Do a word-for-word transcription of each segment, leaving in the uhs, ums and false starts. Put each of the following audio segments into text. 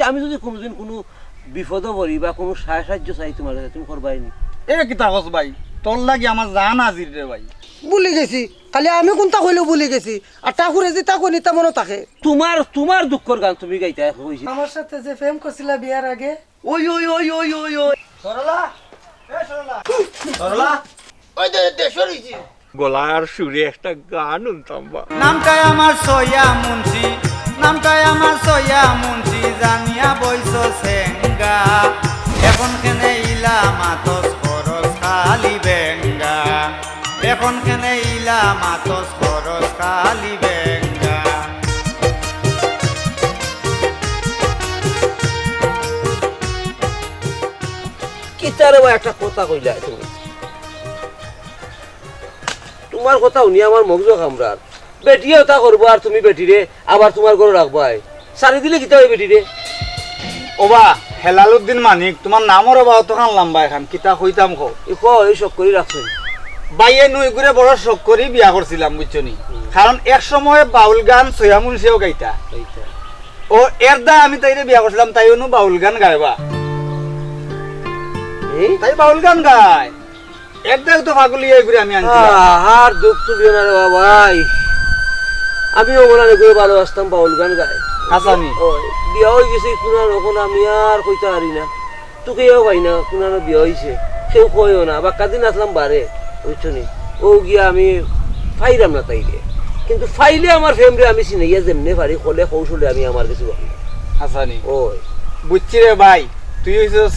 আমি যুদি কুনুদিন কুনু বিপদো পড়ি বা কুনু সায়-, সাহায্য চাই তুমার কাছে, তুমি করবায়নি? এ কিতা কস ভাই, তোর লাগি আমার জান হাজির রে ভাই। ভুলি গেছি, খালি আমি কুনটা কইলেও ভুলি গেছি। আর ঠাকুরে যেতা কইন ইতা মনো থাকে। তুমার, তুমার দুঃখর গান তুমি গাইতায় কইছি। আমার সাথে যে প্রেম করছিলা বিয়ার আগে। ওই, ওই, ওই, ওই, ওই, ওই। সরলা, এ সরলা। সরলা। ওই দে, দে, সরিছি। গলার সুরে একটা গান হুনতাম বা। নামটায় আমার সইয়া মুন্সি, নামটায় আমার সইয়া মুন্সি, জানিয়া বইছো সেঙ্গা। এখন কেনে ইলা মাতস খরচ খালি বেঙ্গা, এখন কেনে ইলা মাতস খরচ খালি বেঙ্গা। কিতা রে বা একটা কথা কইলা তুমি? তুমার কথা হুনি আমার মগজো কামড়ার। বেটিয়ে অতা করবো আর তুমি বেটিরে আবার তুমার ঘরো রাখবায়। ছাড়ি দিলে কিতা অয় বেটিরে? ওবা, হেলালুদ্দিন মানিক, তুমার নামর ওবা অতখান লাম্বা এখান, কিতা কইতাম কও? ই কও, ই শখ করি রাখছো। ভাইয়ে নু ইগুরে বড় শখ করি বিয়া করছিলাম, বুঝছো নি? হুম। কারণ এক সময় বাউল গান সইয়া মুন্সিও গাইতা। গাইতা। ও এর দা আমি তাইরে বিয়া করছিলাম, তাই অনু বাউল গান গায় বা। এই? তাই বাউল গান গায়। এর দাও তো পাগল ইয়া ঘুরে আমি আনছিলাম। আহ, আর দুখ তুলিও না রে বাবাই। আমিও মনে হয় ঘুরে ভালোবাসতাম বাউল গান গায়। হাসানি। ও, বিয়া অই গেছে, কুনানো, অখন আমি আর কইতা পারি না। তুকেও পাই না, কুনানো বিয়া অইছে। কেউ কয়ও না, বাক্কা দিন আছলাম বারে, বুঝছো নি? ও গিয়া আমি পাইরাম না তাইরে। কিন্তু পাইলে আমার প্রেমরে আমি চিনাইয়া যেমনে পারি, কলে কৌশলে আমি আমার কিছু পারি। হাসানি। ওই। বুঝছি রে ভাই, তুই অইছস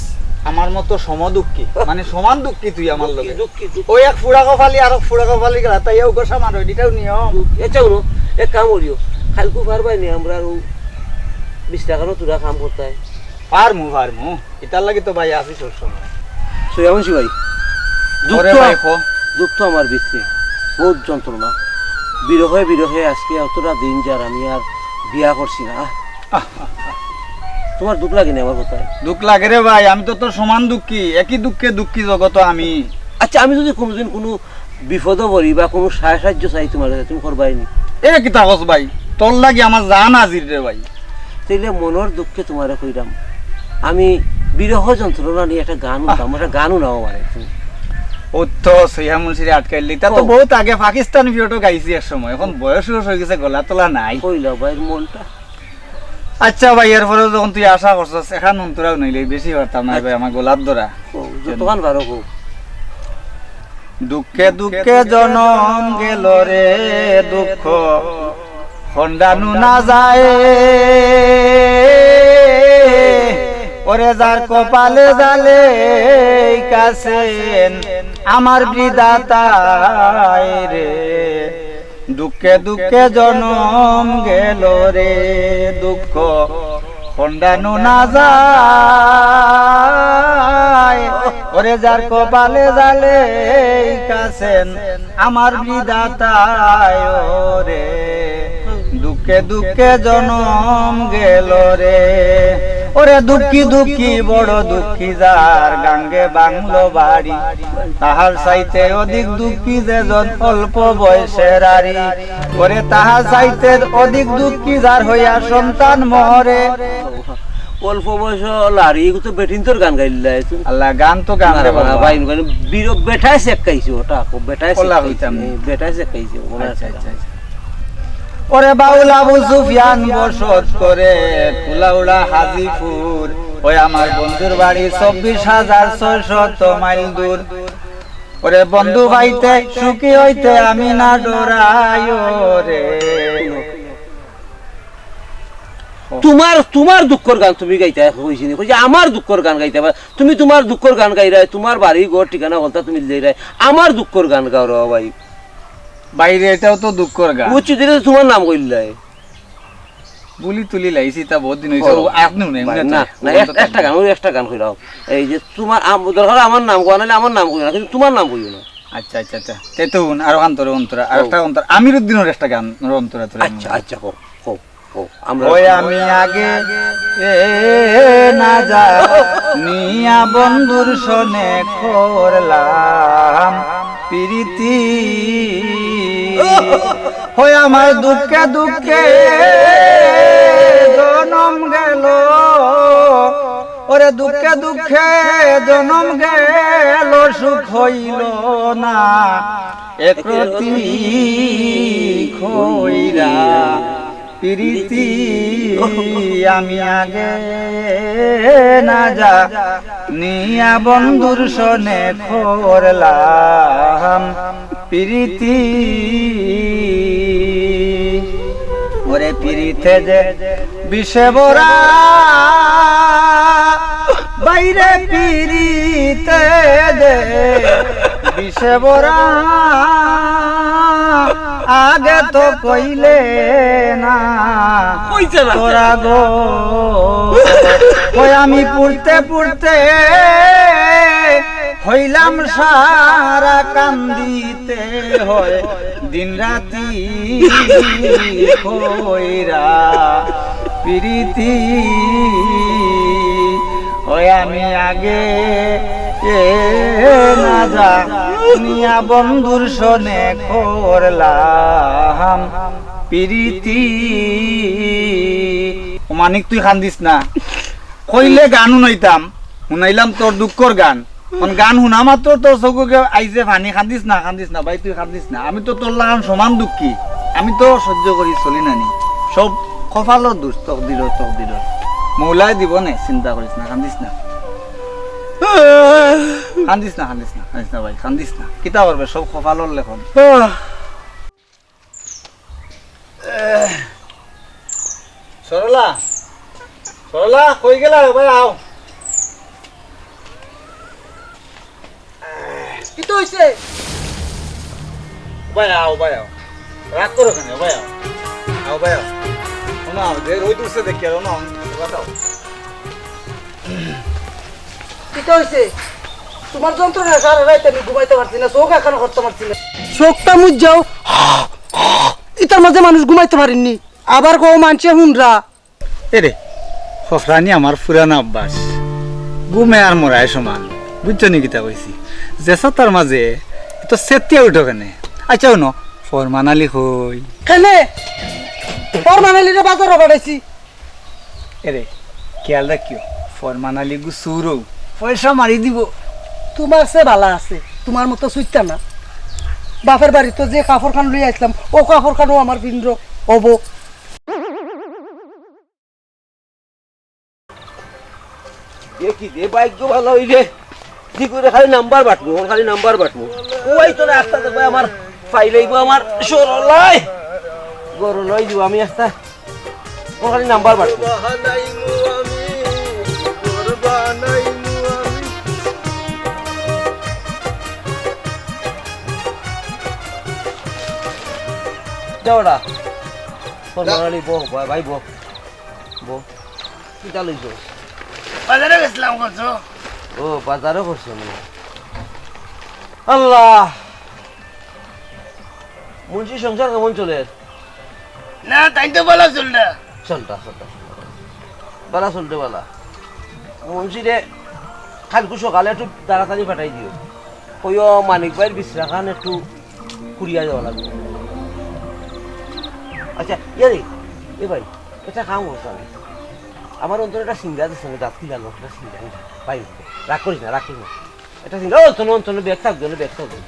আমার মতো সমদুঃখী, মানে সমান দুঃখী তুই আমার দুঃখী, লগে। দুঃখী, দুঃখী। ওই এক ফুড়া কপালি আর এক ফুড়া কপালি গেলা, তাই ও গোসা মারো, এটাও নিয়ম। এটাও নো, এক কাম করিও, কাইলকু পারবায় নি আমরার ও বিশ টাকারও তোরা কাম করতায়? পারমু, পারমু। ইতার লাগি তো ভাই আছি সব সময়। সৈয়াবংশী ভাই, দুঃখ ওরে তো, ভাই, কো। দুঃখ তো আমার ভিতরে, বহুত যন্ত্রণা। বিরহে বিরহে আজকে অতটা দিন যার আমি আর বিয়া করছি না। আহ, আহ, আহ। তোমার দুঃখ লাগে না আমার কথায়? দুঃখ লাগে রে ভাই, আমি তো তোর সমান দুঃখী, একই দুঃখে দুঃখী জগত আমি। আচ্ছা, আমি যদি কোনোদিন কোনো বিপদো পড়ি বা কোনো সাহায্য চাই তোমার কাছে, তুমি করবায় নি? এ কিতা কস ভাই, তোর লাগি আমার জান হাজির রে ভাই। তাইলে মনর দুঃখে তোমারে কইরাম, আমি বিরহ যন্ত্রণা নিয়া একটা গান হুনতাম, একটা গান হুনাও আমারে তুমি। ও তো সৈয়া মুন্সিরে আটকাইলি, তা তো ও। বহুত আগে পাকিস্তানি পিরিয়ডো গাইছি এক সময়, এখন বয়স বয়স অই গেছে, গলা টলা নাই। কইলা ভাইর মনটা। আচ্ছা ভাই, এরপরেও যখন তুই আশা করছস, এখান অন্তরাও নইলে বেশি পারতাম না ভাই, আমার গলার ধরা। ও, যতখান পারো কও। দুঃখে দুঃখে জনম গেল রে দুঃখ, খণ্ডানো না যায়। ওরে যার কপালে যা লেখাছেন আমার বিধাতায় রে, দুঃখে দুঃখে জনম গেল রে দুঃখ, খণ্ডানো না যায়। ওরে যার কপালে যা লেখাছেন আমার বিধাতায় রে, দুঃখে দুঃখে জনম গেল রে। ওরে দুঃখী দুঃখী বড় দুঃখী যার গাঙ্গে বাংলো বাড়ি, তাহার চাইতে অধিক দুঃখী যেজন অল্প বয়সের আরি। ওরে তাহার চাইতে অধিক দুঃখী যার হইয়া সন্তান মরে। অল্প বয়স লারি, এগু তো বেটিন্তর গান গাইলাই। আল্লাহ, গান তো গান রে বাবা। ভাই, গান বিরো-, বেটায় শেখাইছে ওটা, বেটায় ওলা শেখাইছে, হইতাম। এ, বেটায় শেখাইছে, ওলা আচ্ছা, আচ্ছা, আচ্ছা। ওরে বাউল আবু সুফিয়ান বসত করে কুলাউড়া হাজিপুর, ওই আমার বন্ধুর বাড়ি চব্বিশ হাজার ছয়শত মাইল দূর। ওরে বন্ধু পাইতে সুখী হইতে আমি না ডরাই রে। তোমার, তোমার দুঃখর গান তুমি গাইতায় কইছি নি? কইছি আমার দুঃখর গান গাইতায়। তুমি তোমার দুঃখর গান গাইরায়, তোমার বাড়ি ঘর ঠিকানা বলতা তুমি দিলাইরায়। আমার দুঃখর গান গাও রে ভাই। বাইরে এটাও তো দুঃখর গান। বুঝছি, দিলে তোমার নাম কইলাই। বুলি তুলি লাইছি, তা বহুত দিন হইছে। ও, ও, আপনি হুনে, ভাই, হুনে না, তো না, এক-, একটা গান, ওই একটা গান কইরাও। এই যে তোমার আম-, দরকার আমার নাম কওয়া, নাইলে আমার নাম কইও না, কিন্তু তোমার নাম কইও না। আচ্ছা, আচ্ছা, আচ্ছা। তে তো হুন, আরো গান তোরে অন্তরা, আর ও। একটা অন্তরা। আমিরুদ্দিনের একটা গান, অন্তরা তোরে আচ্ছা, আমি আচ্ছা, কও, কও, কও। আমরা ওই আমি আগে এ না জানিয়া বন্ধুর সনে করলাম পিরিতি। হয় আমার দুঃখে দুঃখে জনম গেল। দুঃখে দুঃখে জনম গেল, সুখ হইল না। একরতি খইরা পিরিতি আমি আগে না জানিয়া বন্ধুর সনে করলাম পিরিতি। ওরে পিরিতে যে বিষে ভরা, বাইরে পিরিতে যে বিষে ভরা, আগে তো কইলে না। কইছে না। তোরা গো, কই আমি পড়তে পড়তে হইলাম সারা, কান্দিতে হয় দিন রাতি কইরা পিরিতি। ওই আমি আগে এ না জানিয়া বন্ধুর সনে করলাম পিরিতি। ও মানিক, তুই কান্দিস না। কইলে গান হুনাইতাম, হুনাইলাম তোর দুঃখর গান। অখন গান হুনা মাত্র তোর চকুকে আইছে পানি। কান্দিস না, কান্দিস না ভাই, তুই কান্দিস না। আমি তো তোর লাখান সমান দুঃখী, আমি তো সহ্য করি চলি নানি। সব কপালর দোষ, তকদিরর, তকদিরর। মৌলায় দিব নে, চিন্তা করিস না, কান্দিস না। কান্দিস না, কান্দিস না, কান্দিস না ভাই, কান্দিস না। কিতা করবে, সব কপালর লেখন। সরলা, সরলা, কই গেলা রে ভাই? আও। কিতা অইছে? ভাই আও, ভাই আও। রাগ করো কেনে, ভাই আও। আও, ভাই আও। ও না, যে রোদ উঠছে দেখি আর, ও না, ও না, বাতাও। কিতা অইছে? তুমার যন্ত্রণায় সারা রাইত আমি ঘুমাইতে পারছি না, চোখ একখান করতে পারছি না। চোখটা মুজ যাও, ইতার মাঝে মানুষ ঘুমাইতে পারেননি। আবার কও মানষে হুনরা। এরে, হফরানি আমার পুরানা অভ্যাস। ঘুমে আর মরায় সমান। বুঝছো নি কিতা কইছি? যে সাতার মাঝে তো সেতিয়া উঠো কেনে? আচ্ছা, হুনো, ফরমান আলী কই? কেনে? ফরমান আলীরে বাজারো পাঠাইছি। এরে, খেয়াল রাখিও, ফরমান আলী গু চুরও, পয়সা মারি দিব। তুমার সে বালা আছে, তুমার মতো চুইতা না। বাপের বাড়িত যে কাপড় খান লই আইছলাম, ও কাপড় খানও আমার ভিনরো অবো। এ কি রে, ভাগ্য ভালা অইলে। কি করে খালি নাম্বার বাটমু, খালি নাম্বার বাটমু। ওই তো রাস্তা তো ভাই আমার ফাইলাইবো আমার সরলাই। গরু লই দিব আমি আস্তা। ও খালি নাম্বার বাটমু। যাও ওটা। তোর বাঙালি বউ, ভাই, ভাই বউ। বউ, কিতা লইছো? বাজারে গেছিলাম, করছো? ও, বাজারে করছো নি? আল্লাহ! মুন্সি সংসার কেমন চলের? না, তাই তো বালা চলরা। চলরা, চলরা। বালা চলতে বালা। মুন্সিরে কালকু সকালে একটু তাড়াতাড়ি পাঠাই দিও। কইও মানিক ভাইর বিছরা খান একটু কুড়িয়া দেওয়া লাগবো। আচ্ছা, ইয়ে রে, এ ভাই, একটা কাম করছ আমি। আমার অন্তরে একটা সিঙ্গা আছে, দাঁত কিলা লোক, একটা সিঙ্গা। ভাই, রাগ করিস না, রাগ করিস না। একটা সিঙ্গা, ও, অন্তনে, অন্তনে ব্যাগ থাকবে, ব্যাগ থাকবে।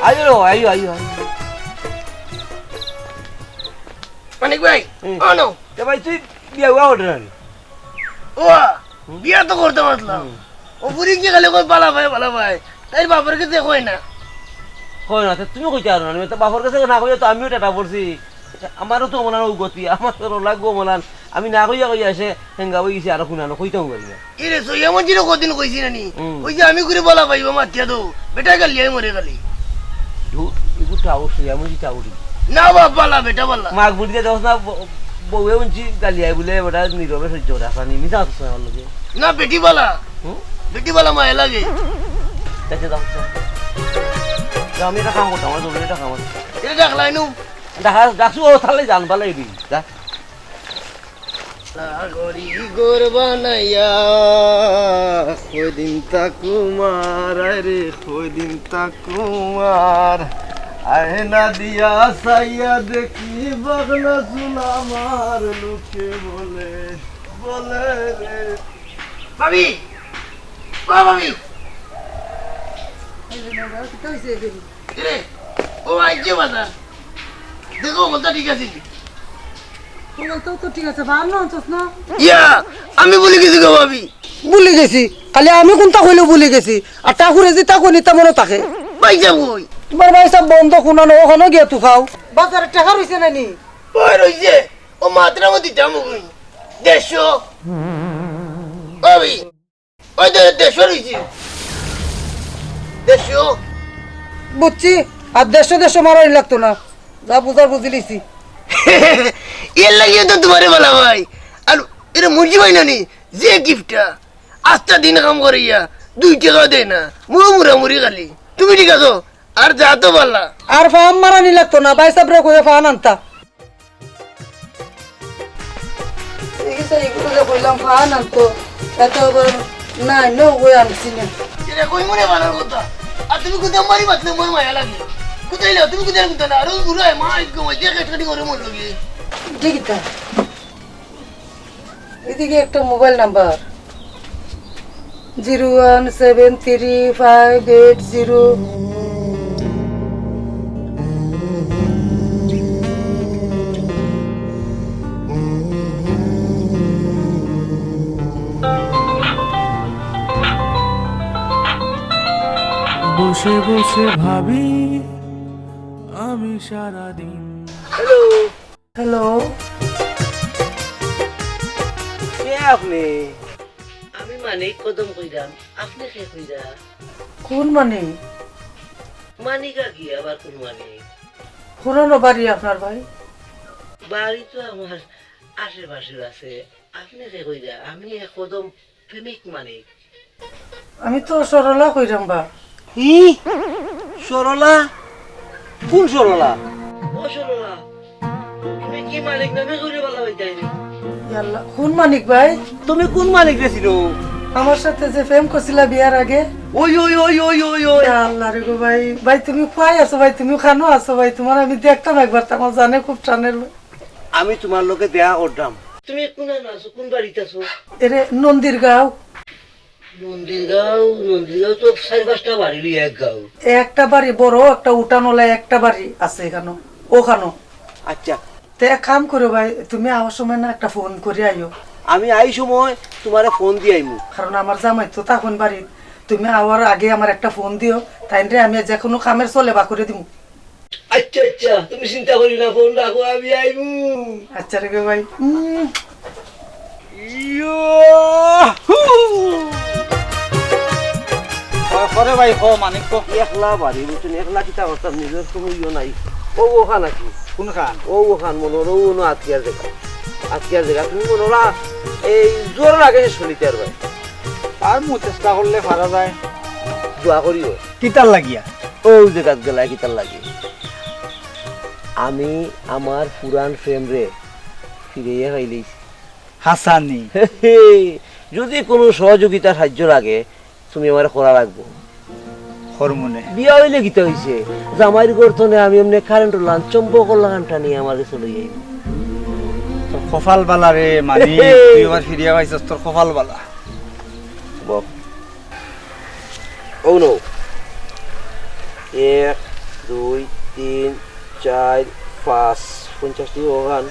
আইও, আইও, আইও, আইও। মানিক ভাই, হুম। অনো। এ ভাই, তুই বিয়া উয়া ওঠে না নি? ও, হুম? বিয়া তো করতে পারলাম। হুম। ও বুড়ি কি খালি কয়, "বালা ভাই, বালা ভাই।" তাইর বাপর কাছে কয় না। কয় না, তে তুমি কইতে পারো না। আমি তো বাপর কাছে না কইয়া তো আমিও টেটা পড়ছি। আমারও তো মনান ও গতি, আমার তো লাগবো মনান। আমি না কইয়া কইয়া এসে হেঙ্গা হয়ে গেছি, আরো হুনানো কইতাম পারি না। এরে, সৈয়া মঞ্জিরে কদিন কইছি না নি? হুম। ওই যে আমি করে বালা পাইবা মাতিয়া দো, বেটা গালিয়াই মরে গালি। ধুর, এগু টাউর, সৈয়া মঞ্জি টাউরি। না বাপ, বালা, বেটা বালা। মাঘ বুড়িতে দেখছ না, ব-, বউয়ে মঞ্জি গালিয়াই বলে, বেটা নীরবে সহ্য করে, আসানি, মিছা আছে আমার লগে। না, বেটি বালা। হুম? বেটি বালা মায়া লাগে। দেখে যাও, যাও। যাও, আমি একটা কাম করতাম, আমার জরুরি একটা কাম আছে। এটা ডাকলাই নু। দেখা, ডাকছু, ও তাহলে জান, বালা এদি, যা। আগরি ঘর বানাইয়া কয়দিন থাকুম আর, আরে কয়দিন থাকুম আর। আয়না দিয়া চাইয়া দেখি বাগনা চুল আমার, লোকে বলে, বলে রে। ভাবি, ও ভাবি। এই রে বাবা, কিতা অইছে? কিরে? ও আইছে বাজার। দেখো, বলতা ঠিক আছে নি? ও বলতা তো ঠিক আছে, ভাব না আনছস না? ইয়া, আমি ভুলি গেছি গো ভাবি। ভুলি গেছি? খালি আমি কুনতা কইলেও ভুলি গেছি। আর ঠাকুরে যে তা কইনি তা মনো থাকে। ভাইসাব কই? তুমার ভাইসাব বন্ধ কুনানো, অখানো গিয়া তুকাও। বাজারে টেকা রইছে না নি? ওই রইছে। ও মাত্র মতো দিতাম কই। দেড়শো। ভাবি। ওই দে-, দেড়শো রইছে। দেড়শো। বুঝছি, আর দেড়শো দেড়শো মারানি লাগতো না, যা বুঝার বুঝিলিছি। এর লাগিও তো তুমারে বালা ভাই। আর এরে মুন্সি ভাই নানি, যে গিফটটা, আস্তা দিন কাম করিয়া, দুই টেকাও দেয় না, মুড়ো মুড়ামুড়ি খালি। তুমি ঠিক আছো? আর যা তো বালা। আর ফাম মারানি লাগতো না, ভাইসাবরে কইয়া ফান আনতা। দেখি তো, এগুলো যে কইলাম, ফান আনতো, এত আবার নাই, নো, ওই আনছি না। এটা কই মনে ভালোর কথা? আর তুমি কোথাও মারি মাতলে মোর মায়া লাগে। কোথায় এলো? তুমি কোথায় কোথায় না? আরো বুড়ো হয়, মা, একদম ওই যে কেটকাটি করে মন লাগে। দেখি তা। এদিকে একটা mobile number, zero one seven three five eight zero. বসে বসে ভাবি আমি সারাদিন। হ্যালো। হ্যালো। কে আপনি? আমি মানিক কদম কইরাম। আপনি কে কইরা? কোন মানিক? মানিক আকি আবার কোন মানিক? পুরানো বাড়ি আপনার ভাই? বাড়ি তো আমার আশেপাশে আছে। আপনি কে কইরা? আমি এক কদম প্রেমিক মানিক। আমি তো সরলা কইরাম বা। ই? সরলা? কোন সরলা? ও সরলা, তুমি কি মানিক নামে কইরে বালা হইতাই? ইয়াল্লা, কোন মানিক ভাই? তুমি কোন মানিক রে চিনো? আমার সাথে যে প্রেম করছিলা বিয়ার আগে। ওই, ওই, ওই, ওই, ওই, ওই। ইয়া আল্লাহ রে গো ভাই, ভাই তুমি কই আছো ভাই? তুমি কানো আছো ভাই? তুমার আমি দেখতাম একবার, তা আমার জানে খুব টানের ভাই। আমি তুমার লগে দেখা করতাম। তুমি কোন আছো, কোন বাড়িত আছো? এরে নন্দীর গাঁও। নন্দীর গাঁও, নন্দীর গাঁও তো চাইর পাঁচটা বাড়ি লইয়া এক গাঁও। একটা বাড়ি বড়, একটা উঠান ওলা, একটা বাড়ি আছে এখানো, ওখানো। আচ্ছা। তে এক কাম করো ভাই, তুমি আওয়ার সময় না একটা ফোন করি আইও। আমি আই সময় তুমারে ফোন দি আইমু। কারণ আমার জামাই তো তখন বাড়ি, তুমি আওয়ার আগে আমার একটা ফোন দিও, তাইনরে আমি যে কোনো কামের চলে বা করে দিমু। আচ্ছা, আচ্ছা, তুমি চিন্তা করিও না, ফোন রাখো, আমি আইমু। আচ্ছা রে ভাই। উম। ইয়াহু! ক-, করে ভাই, ক, মানিক ক। একলা বাড়ি, বুঝছনি, একলা কিতা করতাম, নিজর কুনু ইয়ে নাই। ও, ওখান আছি। কোনখান? ও, ওখান, মনে অয়, ও, নো, আজকে আর দেখা। আজকে আর দেখা, তুমি মনে অয়, এই জোয়ারর আগে শেষ করিতে আর ভাই। আর মু চেষ্টা করলে পারা যায়। দোয়া করিও। কিতার লাগিয়া? ও যে গাছ গেলায় কিতার লাগি? আমি আমার পুরান প্রেমরে ফিরাইয়া পাইলিছি। হাছানি। যদি কুনু সহযোগিতা সাহায্য লাগে, তুমি আমারে করা লাগবো। করমুনে। বিয়া অইলে কিতা অইছে? জামাইর ঘর তনে আমি এমনে কারেন্টর লাখান, চুম্বকর লাখান টানিয়া আমার গেছে লই আইবো। তোর কপাল বালা রে, মানিক, তুই আবার ফিরিয়া পাইছস, তোর কপাল বালা। বল। ও নো। এক, দুই, তিন, চাইর, পাঁচ, পঞ্চাশটি অখান,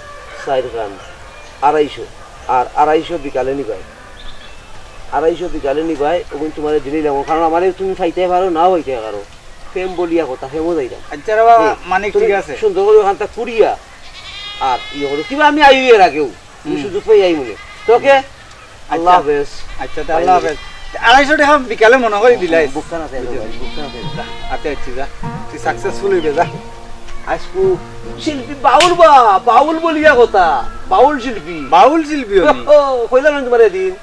চাইরখান, আড়াইশো। আর আড়াইশো বিকালে নিবায়। আড়াইশো বিকালে নিবায়, অগুন তুমারে দিলাইলাম। কারণ আমারে তুমি পাইতায় পারো, নাও পাইতায় পারো। প্রেম বলিয়া কথা, প্রেমও যাইতাম। আচ্ছা রে বাবা, হ্যাঁ, মানিক, তুমি ঠিক আছে। সুন্দর করি অখানতা কুরিয়া। আর ইয়ে করো, কিবা আমি আইও এর আগেউ। তুমি হুম। সুযোগ পাই আইমুনে। তো ওকে? আল্লাহ আচ্ছা। হাফেজ। আচ্ছা, তে আল্লাহ হাফেজ। আড়াইশো টেকা বিকালে মনে করি দিলাইস। বুকখান আছে, বুঝলি? বুকখান আছে। আচ্ছা, আচ্ছা, যা। তুই successful অইবে, যা। আইজকু শিল্পী বাউল বা, বাউল বলিয়া কথা, বাউল শিল্পী। বাউল শিল্পী উনি? ও, কইলাম না তুমারে এদিন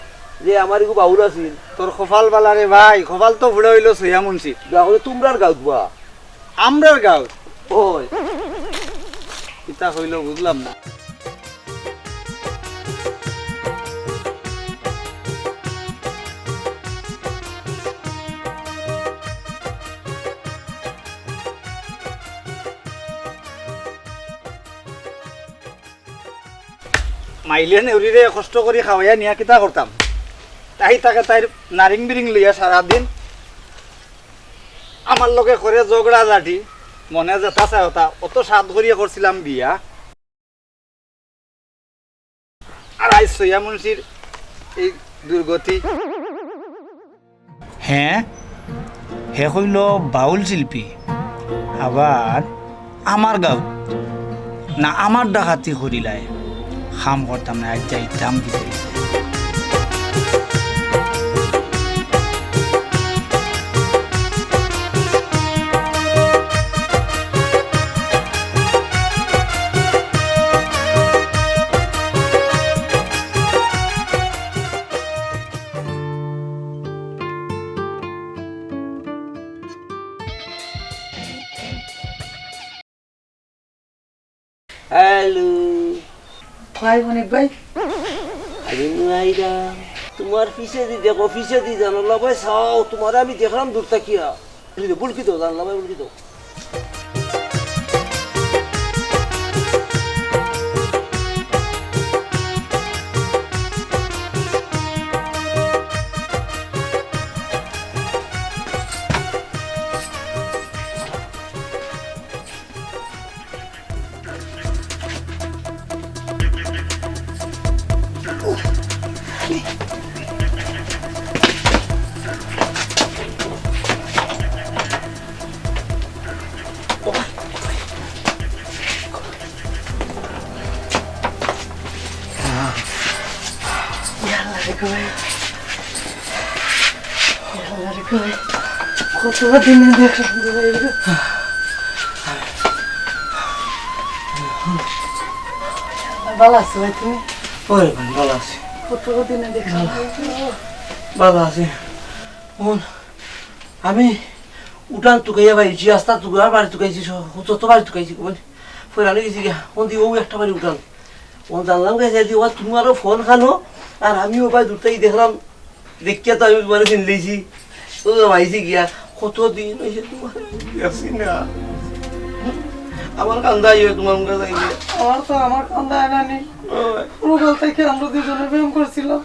যে আমার এগু বাউল আছিল। তোর কপাল বালা রে ভাই, কপাল তো ফুড়া অইলো সইয়া মুন্সি। দোয়া করে তুমরার গাউত বা। আমরার গাউত? ওই। কিতা কইলো বুঝলাম না। আইলে নেউরিরে কষ্ট করি খাওয়াইয়া নিয়া কিতা করতাম? তাই তাকে তাইর নারিং বিরিং লইয়া সারাদিন আমার লগে করে ঝগড়া ঝাঁটি, মনে যেতা চায় ওতা, অত সাধ করিয়া করছিলাম বিয়া। আর আইজ সইয়া মুন্সির এই দুর্গতি। হে, হে কইলো বাউল শিল্পী, আবার আমার গাঁও না আমার ডাকাতি করিলায়, কাম করতাম না, আজ যাইতাম বিদেশে। হ্যালো। ভাই, অনেক ভাই। আমি নুয়াইরা। তোমার পিছে দি দেখো, পিছে দি জানো, লাভাই চাও, তোমারে আমি দেখলাম দূর থাকিয়া। বুলকি দাও, বুলকি দাও, জানো, লাভাই বুলকি দাও। কত দিনে দেখলাম রে ভাই রে। ভালো আছো ভাই তুমি? ওরে ভাই, ভালো আছি। কত দিনে দেখলাম ভাই রে। ভালো আছি। হুন, আমি উঠান তুকাইয়া বাইছি, আস্তা তুকাইয়া বাড়ি তুকাইছি, স-, যত বাড়ি তুকাইছি, কই? ফয়রানি গেছি গিয়া, কোন দি ও একটা বাড়ি উঠান। ও জানলাম গেছে যে ও তোমারও ফোন খানো, আর আমি ও ভাই দূর থাকি দেখলাম, দেখিয়া তো আমি তোমারে চিনলাইছি। ও মাইছি গিয়া, কত দিন হইছে তোমার গেছি না। আমার কান্দা আইও তোমার মুখে চাইলে। আমার তো আমার কান্দা আয় না নি। ও ভাই। ছোটকাল থেকে আমরা দুজনে প্রেম করছিলাম।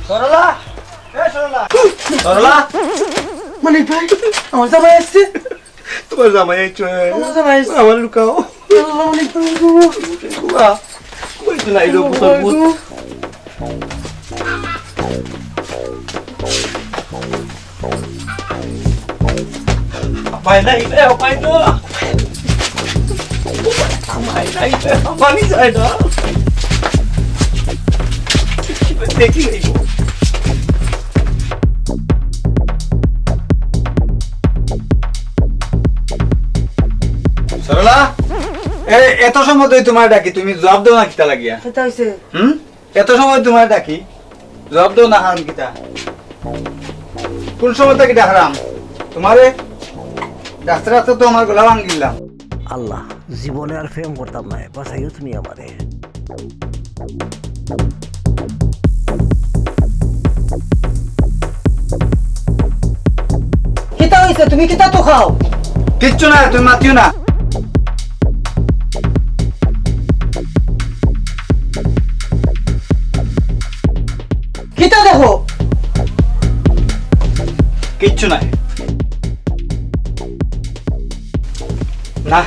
সরলা, এ সরলা, সরলা। মানিক ভাই, আমার জামাই আসছে। তোমার জামাই আইছে? আমার জামাই আইছে। আমার লুকাও। আল্লাহ, মানিক ভাই, গো। বাবা, কই তো নাই রে, পুতর পুত। উপায় নাই রে, উপায় তো। উপায় নাই রে, পানি যায় না। দেখি নাই গো। সরলা, এ, এত সময় ধরি তোমার ডাকি, তুমি জবাব দেও না কিতা লাগিয়া? কিতা হইছে? হুম? এত সময় তোমার ডাকি, জবাব দেও না, হারাম কিতা? কোন সময় থাকি ডাকরাম তোমারে? ডাকতে ডাকতে তো আমার গলা ভাঙিলাম। আল্লাহ, জীবনে আর প্রেম করতাম না, বাঁচাইও তুমি আমারে। কিতা হইছে? তুমি কিতা তো খাও? কিচ্ছু না, তুমি মাতিও না। কিতা দেখো? কিচ্ছু নাই। না,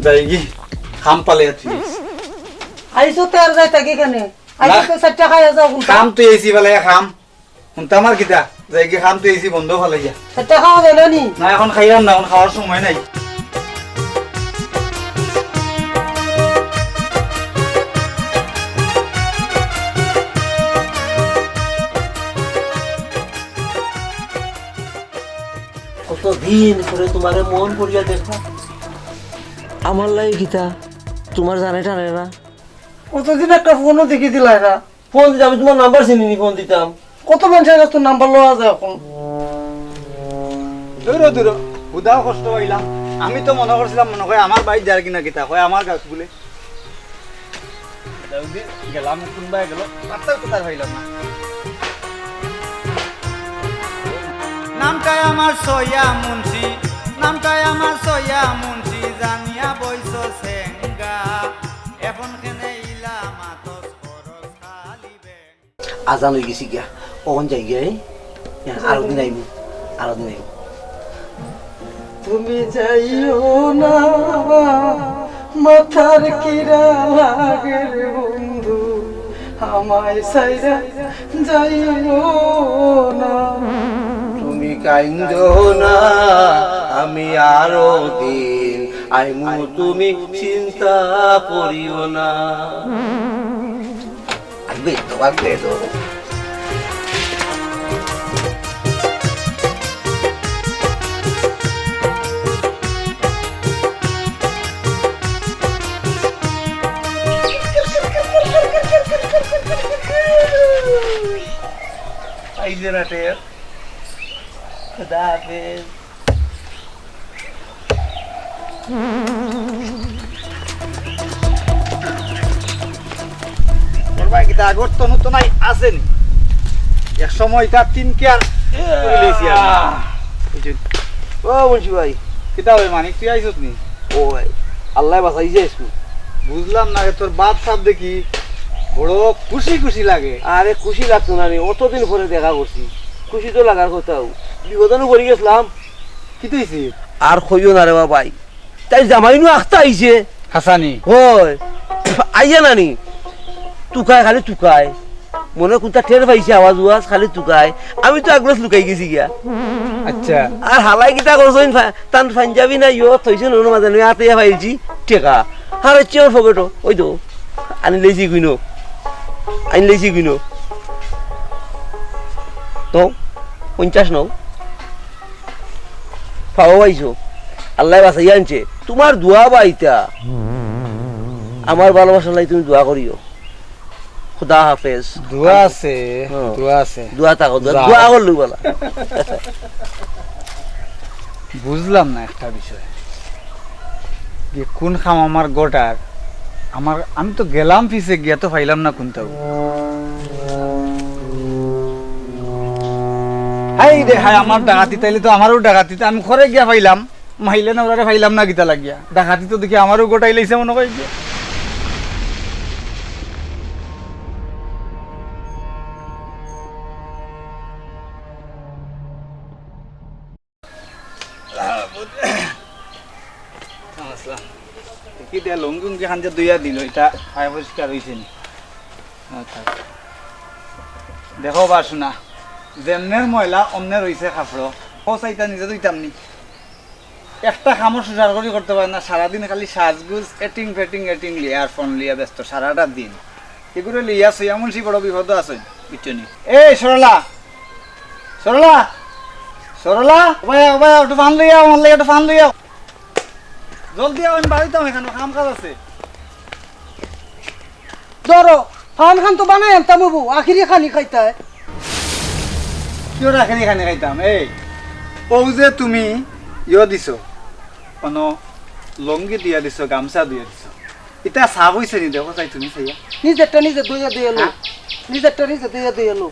যাইগি, খাম পালে তুই। আইসো তো আর যাই থাকি কেনে? আইসো না। তো চারটা খাইয়া যাও কোনটা? খাম তুই আইসি বেলায় খাম। হুনতাম আর কিতা? যাইগি খাম তুই আইসি বন্ধ ফালাইয়া। চারটা খাওয়া গেল নি? না, এখন খাইলাম না, এখন খাওয়ার সময় নাই। কতদিন পরে তোমারে মন করিয়া দেখলাম। আমার লাগি কিতা তোমার জানে টানে না? কতদিন একটা ফোনও দেখি দিলাই না। ফোন দিতে আমি তোমার নাম্বার চিনি নি, ফোন দিতাম। কত মানুষের কাছ তো নাম্বার লওয়া যায় এখন। দূর, দূর, হুদা কষ্ট পাইলাম। আমি তো মনে করছিলাম, মনে হয় আমার বাড়ি যার কিনা কিতা, হয় আমার গাছ বলে। যাও দি, গেলাম, কোনবায় গেল, পাত্তাও তো তার পাইলাম না। নামটাই আমার সইয়া মুন্সি, নামটায় আমার সইয়া মুন্সি জানিয়া বইছ সেঙ্গা। এখন কেনে ইলা মাতস খরচ খালি বেঙ্গা। আজান অই গেছে গিয়া, অখন যাই গিয়া, এ? আরো দিন আইমু, আরো দিন আইমু। তুমি যাইও না, মাথার কিরা লাগের বন্ধু, আমায় ছাইড়া যাইও না। তুমি কাইন্দো না, আমি আরো দিন আইমু, তুমি চিন্তা করিও না। আইবে তো, আইবে তো। আইজে রাতে। খুদা হাফেজ। তোর ভাই কিতা আগর তো নতুন নাই আছেনি? এক সময় তার তিন কেয়ার করিলিছি আমি। বুঝছেন? ও মুন্সি ভাই। কিতা ভাই মানিক, তুই আইছত নি? ও ভাই, আল্লাহ বাঁচাইছে আজকে। বুঝলাম না রে, তোর ভাব সাব দেখি বড় খুশি খুশি লাগে। আরে খুশি লাগতো না রে, অতদিন পরে দেখা করছি, খুশি তো লাগার কথাউ। বিপদে নু পড়ি গেছিলাম। কিতা অইছে? আর কইও না রে বা ভাই, তাইর জামাই নু আখতা আইছে। হাছানি? অয়। আইয়া নানি? তুকায়, খালি তুকায়। মনে কুনতা টের পাইছে আওয়াজ উওয়াজ, খালি তুকায়। আমি তো আগলছ লুকাই গেছি গিয়া। আচ্ছা। আর হালায় কিতা করছইন, ফা-, তান পাঞ্জাবি না ইয়ো থইছইন অনো মাঝে, আমি আতে ইয়া পাইছি টেকা। হারাইছি আমার পকেটো, ওই তো। আনি লইছি গুইনো। আনি লইছি গুইনো। তো, পঞ্চাশ নও। পাও পাইছো। আল্লায় বাঁচাইয়া আনছে। তুমার দোয়া বা ইতা। আমার ভালোবাসার লাগি তুমি দোয়া করিও। খুদা হাফেজ। দোয়া আছে, হ্যাঁ। দোয়া আছে। দোয়া থাকো, দোয়া, যাও। দোয়া করলেউ বালা। বুঝলাম না একটা বিষয়, যে কোন কাম আমার ঘটার, আমার, আমি তো গেলাম পিছে গিয়া তো পাইলাম না কোনটাও। হায় রে হায়, আমার ডাকাতি, তাইলে তো আমারও ডাকাতি, তা আমি ঘরে গিয়া পাইলাম, মাইলে না ওরারে পাইলাম না কিতা লাগিয়া, ডাকাতি তো দেখি আমারও ঘটাই লাইছে মনে হয় গিয়া। আসসালাম। কি দে লুঙ্গি উঙ্গি খান যে ধুইয়া দিল, ইটা পায় পরিষ্কার অইছে নি? আচ্ছা। দেখো বা শোনা, যেমনের ময়লা অমনে রইছে কাপড়। ও চাইতা নিজে ধুইতাম নি। একটা কামও সুচার করি করতে পারে না, সারাদিন খালি সাজগুজ, এটিং ফেটিং, এটিং লিয়া আর ফোন লিয়া ব্যস্ত সারাটা দিন। এগুলো লিয়া সইয়া মুন্সি বড় বিপদ আছে, বুঝছো নি? এই সরলা, সরলা, সরলা, ও ভাই, ও ভাই, একটু পান লইয়া, আমার লাগি একটু পান লইয়া। জলদি আও, আমি বাড়িতে আমার এখানে কাম কাজ আছে। ধরো, পান খান তো বানাই আনতাম অইবো, আখেরি খানি খাইতায়। কিওর আখেরি খানি খাইতাম? এই, ও যে তুমি ইয়ো দিছো, কোনো লুঙ্গি দিয়া দিছো, গামছা দিয়া দিছো, ইটা সাফ অইছে নি? দেখো চাই তুমি চাইয়া। নিজেরটা নিজে ধুইয়া ধুইয়া লো। হ্যাঁ? নিজেরটা নিজে ধুইয়া ধুইয়া লো।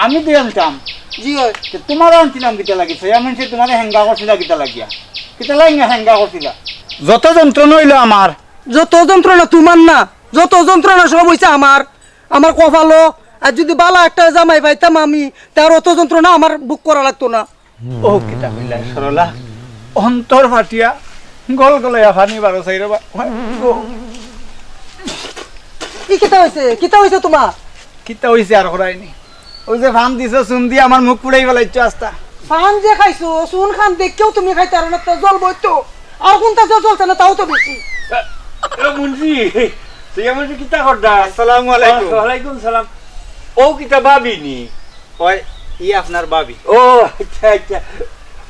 আমি ধুইয়া নিতাম? জি অয়। তে তুমারে আনছিলাম কিতা লাগি? সইয়া মানষে তুমারে হেঙ্গা করছিলা কিতা লাগিয়া? কিতা লাগি হেঙ্গা করছিলা? যত যন্ত্রণা অইলো আমার। যত যন্ত্রণা তুমার না, যত যন্ত্রণা সব অইছে আমার। আমার কপালো, আর যুদি বালা একটা জামাই পাইতাম আমি, তার অত যন্ত্রণা আমার ভোগ করা লাগতো না। ও কিতা কইলা সরলা, অন্তর ফাটিয়া গল গলাইয়া পানি বারো চাই রে বা। ও। ই কিতা অইছে? কিতা অইছে তুমার? কিতা অইছে আর করাইনি? ওই যে পান দিছো, চুন দিয়া আমার মুখ পুড়াই ফালাইছো আস্তা। পান যে খাইছো, চুন খান দেখিয়াও তুমি খাইতায় পারো না, তো জ্বলবো তো। আর কোনটা যে জ্বলছে না, তাও তো বেশি। এ, এ, মুন্সি, তুই আমার কিতা করডা? আসসালামু আলাইকুম। ওয়া-, ওয়ালাইকুম সালাম। ও কিতা ভাবি নি? ওই, ই আপনার ভাবি। ও, আচ্ছা, আচ্ছা।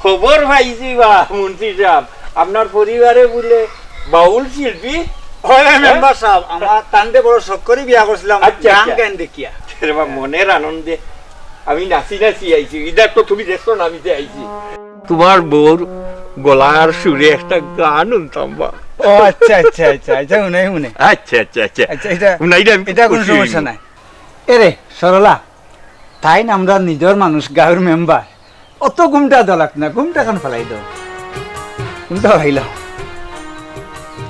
খবর পাইছি বা, মুন্সি সাব, আপনার পরিবারে বুলে বাউল শিল্পী? হয়, হয়, হ্যাঁ? মেম্বার সাব, আমার তানরে বড় শখ করি বিয়া করছিলাম, আচ্ছা, গান আচ্ছা। গাইন দেখিয়া। এরে বা, মনের আনন্দে আমি নাচি নাচি আইছি, ইদার তো তুমি দেখছো না আমি যে আইছি। তুমার বউর গলার সুরে একটা গান হুনতাম বা। ও আচ্ছা, আচ্ছা, আচ্ছা, আচ্ছা, হুনে, হুনে। আচ্ছা, আচ্ছা, আচ্ছা। আচ্ছা, এটা, হুনাইলে আমি ইটা খুশি অইমু। সমস্যা নাই। এরে, সরলা, তাইন আমরার নিজর মানুষ, গাউর মেম্বার। অত ঘুমটা দেওয়া লাগতো না, ঘুমটা খান ফালাই দেও। হুনতাম আইলাম।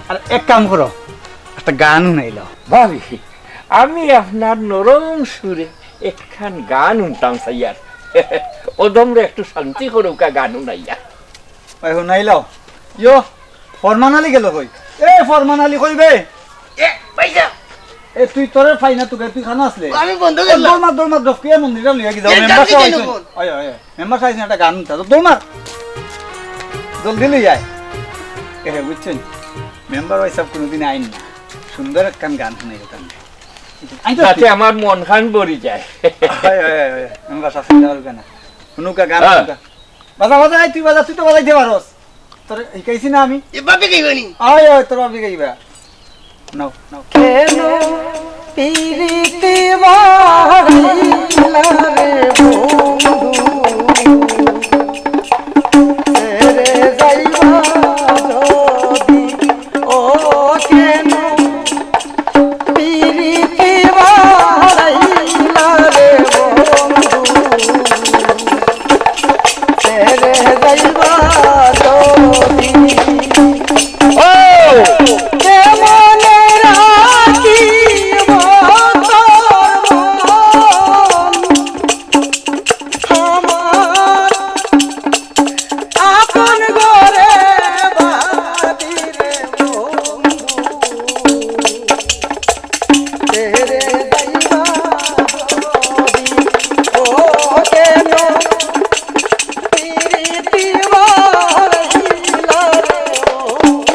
আর এক কাম করো, একটা গান হুনাইলাও। ভাবি, আমি আপনার নরম সুরে একখান গান হুনতাম চাইয়ার। অধমরে একটু শান্তি করউক্কা গান হুনাইয়া। ওই হুনাইলাও। ইয়ো, ফরমান আলী গেল কই? এ ফরমান আলী কই বে? এ, ভাইসাব। এ তুই তোরে পাই না, তুই, তুই কানো আছলে? আমি বন্ধ করলাম। দৌড় মার, দৌড় মার, দফকিয়া মন্দিরে লইয়া গি যাও। এ, মেম্বার সাব আইছইন। ওই, ওই, ওই। মেম্বার সাব আইছইন, একটা গান হুনতা। তো দৌড় মার। জলদি লই আয়। এ, বুঝছইন? মেম্বার সাব কুনুদিন আইন না। সুন্দর একখান গান হুনাইতাম। আইন তো তাতে তুই। আমার মন খান ভরি যায়। ওই, ওই, ওই, ওই। মেম্বার সাব চিন্তা করবে না। হুনুক্কা গান হ্যাঁ। হুনুক্কা। বাজা, বাজা, এই তুই বাজা, তুই তো বাজাইতে পারস। তোরে হিকাইছি না আমি? এ বাপে গাইবা নি? আয়, আয়, তোর বাপে গাইবা। নাও, নাও। কেন পিরিতি বাড়াইলা রে বন্ধু? ছেড়ে যাইবা যদি ও কেন পিরিতি বাড়াইলা রে বন্ধু, ছেড়ে যাইবা যদি। ও! কেমনে রাখিব তোর মন? আমার আপন ঘরে বাঁধি রে বন্ধু, ছেড়ে যাইবা যদি ও কেন পিরিতি বাড়াইলা রে বন্ধু,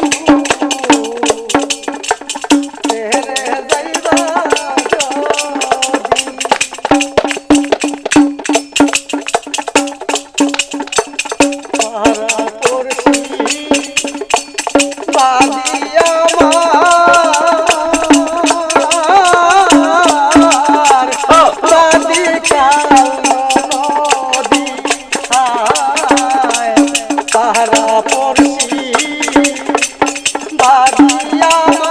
ছেড়ে যাইবা যদি। পাড়া পড়শি বাদী আমার, বাদী কাল নদী হায়, পাড়া পড়শি বাদী আমার,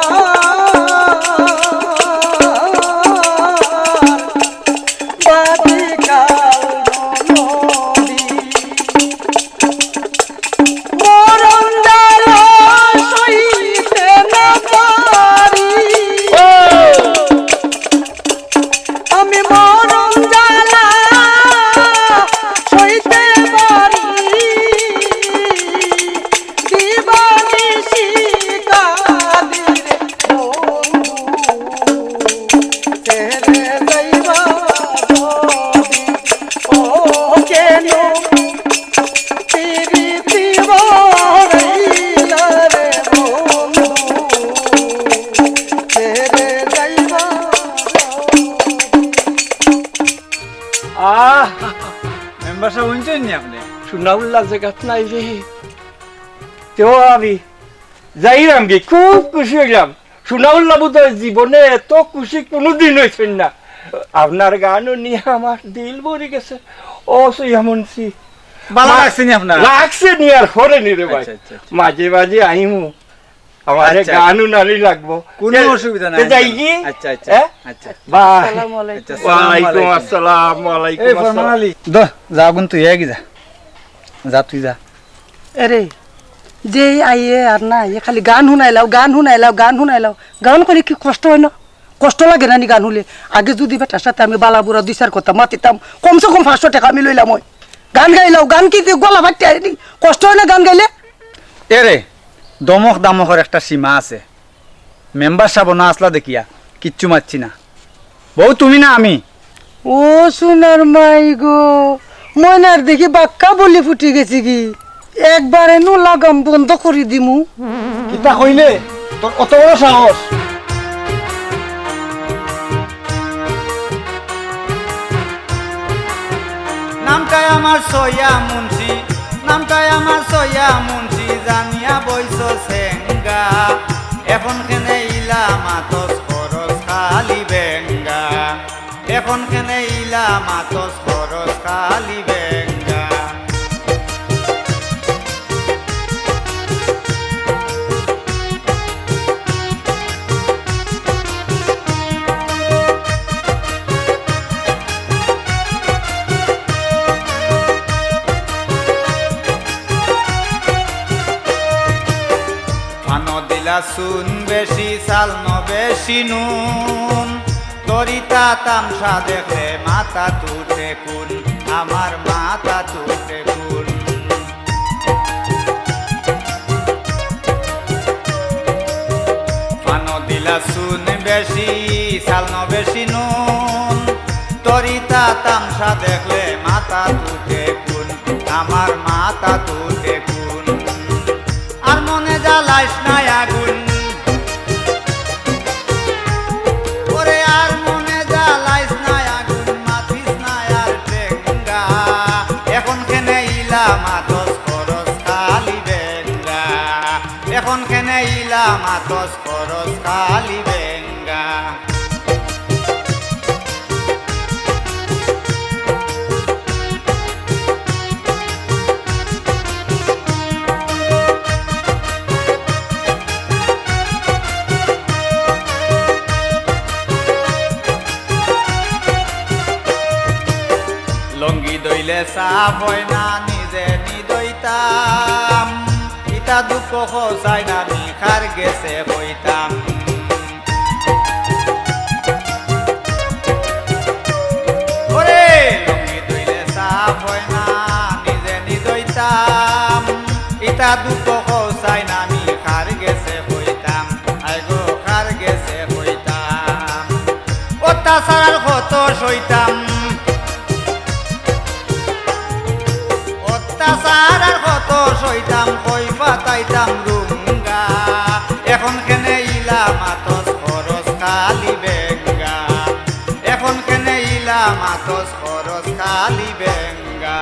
বাদী কাল নদী। মরণ জ্বালা সইতে না পারি। আমি মরণ জ্বালা সইতে পারি। দিবানিশি কাদির বন্ধু, ছেড়ে যাইবা যদি ও কেন পিরিতি বাড়াইলা রে বন্ধু, ছেড়ে যাইবা। আহ, মেম্বার সাব, হুনছইন নি আপনে? সোনাউল্লা জাগাত নাই রে। তেও আমি যাইরাম গি, খুব খুশি অইলাম। সোনাউল্লা বুধ অয় জীবনে এত খুশি কুনুদিন অইছইন না। আপনার গান হুনিয়া আমার দিল ভরি গেছে। ও সইয়া মুন্সি। ভালা লাগছে নি আপনার? লাগছে নি আর হরে নি রে ভাই। আচ্ছা, আচ্ছা, আচ্ছা। মাঝে মাঝে আইমু। আমারে আচ্ছা, গান আচ্ছা। হুনানি লাগবো। কুনু তে, অসুবিধা নাই, তে যাই কি? আচ্ছা, আচ্ছা, হ্যাঁ? আচ্ছা। বাহ। আসসালামু আলাইকুম। আচ্ছা, আসসালামু ওয়ালাইকুম আলাইকুম। আসসালাম, ওয়ালাইকুম এই আসসালাম। ফরমান আলী, দ, যা আগুন তুই এগি যা। যা তুই যা। এরে, যে আইয়ে আর না আইয়ে খালি গান হুনাইলাও, গান হুনাইলাও, গান হুনাইলাও। গান করি কি কষ্ট অয় না? কষ্ট লাগে না নি গান হুনলে? আগে যুদি বেটার সাথে আমি বালা বুরা দুই চাইর কথা মাতিতাম, কমসে কম পাঁচশো টেকা আমি লইলাম অয়। গান গাইলাও, গান কি গলা ফাটি আয় নি? কষ্ট অয় না গান গাইলে? এরে, দমক দামকর একটা সীমা আছে। মেম্বার সাব না আছলা দেখিয়া কিচ্ছু মাতছি না। বউ তুমি না আমি? ও সোনার মাই গো, ময়নার দেখি বাক্কা বুলি ফুটি গেছে গি। একবারে নু লাগাম বন্ধ করি দিমু। কিতা কইলে? তোর অত বড় সাহস? নামটাই আমার সইয়া মুন্সি, নামটাই আমার সইয়া মুন্সি, জানিয়া বইছ সেঙ্গা। এখন কেনে ইলা মাতস খরচ খালি বেঙ্গা, এখন কেনে ইলা মাতস খরচ খালি বেঙ্গা। লাসুন বেশি, চাল ন বেশি নুন, তরিতা তামশা দেখলে মাথাত উঠে খুন, আমার মাথাত উঠে খুন। ফানো দিলা চুন বেশি, চাল ন বেশি নুন, তরিতা তামশা দেখলে মাথাত উঠে খুন, আমার মাথাত উঠে খুন। আর মনে জ্বালাইস না আগুন, ওরে আর মনে জ্বালাইস না আগুন, মাতিস না আর টেঙ্গা। এখন কেনে ইলা মাতস করস খালি বেঙ্গা, এখন কেনে ইলা মাতস করস খালি বেঙ্গা। লুঙ্গি ধইলে সাফ অয় না, নিজে নি ধইতাম। ইতা দুঃখ কও চাইন আমি কার গেছে কইতাম। ওরে, লুঙ্গি ধইলে সাফ অয় না, নিজে নি ধইতাম। ইতা দুঃখ কও চাইন আমি কার গেছে কইতাম। আইগো কার গেছে কইতাম। অত্যাচার আর কত সইতাম, অত্যাচার আর কত সইতাম, কই ফাতাইতাম রুঙ্গা। এখন কেনে ইলা মাতস করস খালি বেঙ্গা, এখন কেনে ইলা মাতস করস খালি বেঙ্গা।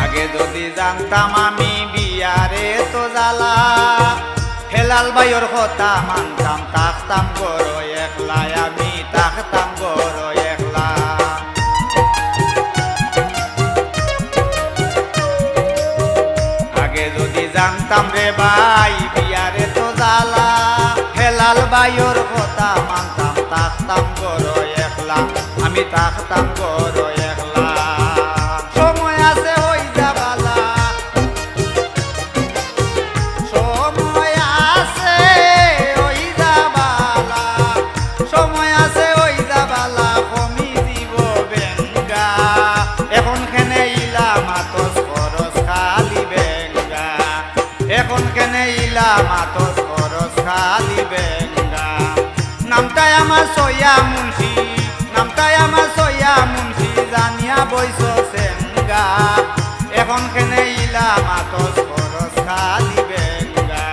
আগে যদি জানতাম আমি বিয়ারে তো জ্বালা, হেলাল ভাইর কথা মানতাম, থাকতাম ঘরো একলা, আমি থাকতাম ঘরো একলা। আগে যদি জানতাম রে ভাই, বিয়ারে তো জ্বালা, হেলাল ভাইর কথা মানতাম, থাকতাম ঘরো একলা, আমি থাকতাম ঘরো একলা। সময় আছে অই যা বালা, সময় আছে অই যা বালা, সময় আছে অই যা বালা, কমি যিবো বেঙ্গা। এখন কেনে ইলা মাতস করস খালি বেঙ্গা, এখন কেনে ইলা মাতস করস খালি বেঙ্গা। নামটাই আমার সইয়া মুন্সি, নামটাই আমার সইয়া মুন্সি, জানিয়া বইছস এঙ্গা। এখন কেনে ইলা মাতস করস খালি বেঙ্গা,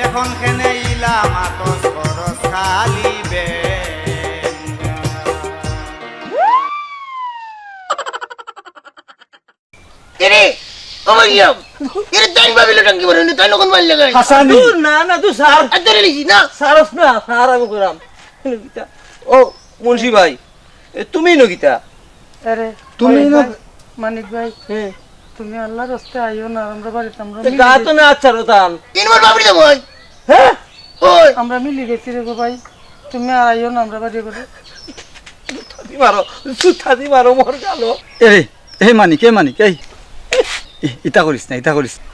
এখন কেনে ইলা মাতস করস খালি বেঙ্গা। এরে, ও মারিয়াম, এরে তাই ভাবিলে টাঙ্কি মারে, তাই নখন মারলে গাই। হাসানি। দূর না, না, তুই স্যার। আর ধরে লিখি না। স্যার, না, স্যার, আমি করাম। ও, মুন্সি ভাই, এ, তুমি নকিতা? আরে, তুমি মানিক না? ভাই, মানিক ভাই, হ্যাঁ। তুমি আল্লাহর রাস্তায় আইও না, আমরা বাড়িতে আমরা তে মিলি গা তো যাই। না আচ্ছা রতান। তিনবার বাবরি দে ভাই। হ্যাঁ? ওই। আমরা মিলি গেছি রে গো ভাই, তুমি আর আইও না আমরা বাড়ি করে। জুতা দি মারো, জুতা দি মারো, মর গেল। এরে, এই মানিক, এই মানিক, এই, ই-, ইতা করিস না, ইতা করিস না।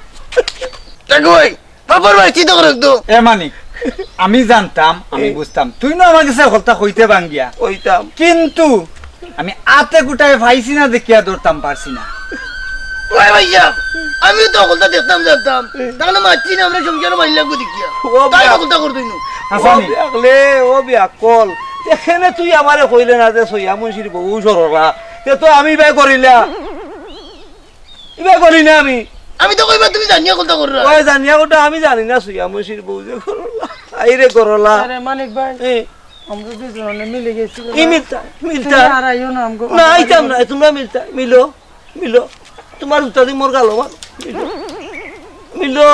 দেখো ভাই, বাবার ভাই চিন্তা করে তো। এ মানিক, আমি জানতাম, আমি এ। বুঝতাম, তুই না আমার গেছে হকলতা কইতে ভাঙ্গিয়া। কইতাম। কিন্তু আমি আতে গুটায় পাইছি না দেখিয়া ধরতাম পারছি না। ওই ভাইয়া, আমিও তো হকলতা দেখতাম জানতাম, এ। তাহলে মারছি না আমরা সংসারে মাইল লাগবো দেখিয়া। ও তাই বাবা। হকলতা করতই নু। হাসানি। ও বিয়াকলে, ও বিয়াকল, এখানে তুই আমারে কইলে না যে সইয়া মুন্সির বউ সরলা, তে তো আমি ভাই করিলা। ইবা করি না আমি। আমি তো কইবা তুমি জানিয়া কথা কররা। ওই জানিয়া কথা আমি জানি না, সুইয়া মসির বউ যে করলা। আই রে করলা। আরে মানিক ভাই, এ। আমরা দুইজনে মিলি গেছি রে ই ভাই। মিলতা, তুমি মিলতা। আর আইও না আমগো। না, আইতাম না, তোমরা মিলতা, মিলো, মিলো। তোমার জুতা দি মোর গালো মার। মিলো। মিলো।